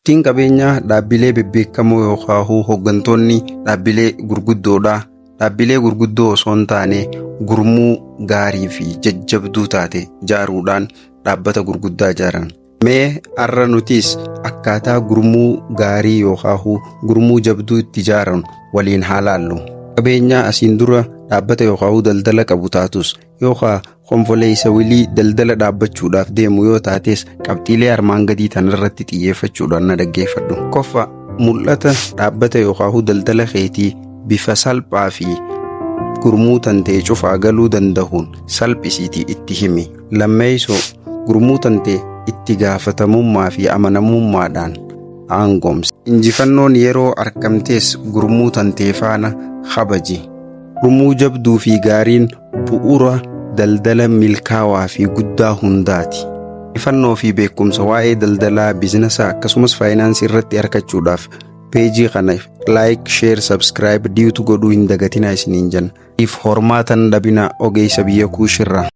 Abbootiin qabeenyaa dhaabbilee bebbeekamoo yookaan hooggantoonni dhaabbilee gurguddoodha. Dhaabbilee gurguddoo osoo hin taane gurmuu gaarii fi jajjabduu taate ijaaruudhaan dhaabbata gurguddaa ijaaran. Mee har'a nutis akkaataa gurmuu gaarii yookaan gurmuu jabduu itti ijaaran waliin haa laallu. Qabeenyaa asiin dura dhaabbata yookaan daldala qabu taatus yookaan konfoleessa wilii daldala dhaabbachuudhaaf deemu yoo taates, qabxiilee armaan gadii tanarratti xiyyeeffachuudhaan na dhaggeeffadhu. Kofa mul'ata dhaabbata yookaan daldala keetii bifa salphaa fi gurmuu tantee cufaa galuu danda'uun salphisiitii itti himi. Lammeessoo, gurmuu tantee itti gaafatamummaa fi amanamummaadhaan aangoomsi. Injifannoon yeroo argamtees gurmuu tantee faana kabaji. Gurmuu jabduu fi gaariin bu'uura daldala milkaawaa fi guddaa hundaati. Ifannoo fi beekumsa waa'ee daldalaa, biizinasa akkasumas faayinaansii irratti argachuudhaaf peejii kana like, share, subscribe diitu godhuu hin dagatinaa isiniin jenna. If hormaatan dhabina ogeessa biyya kuushirraa.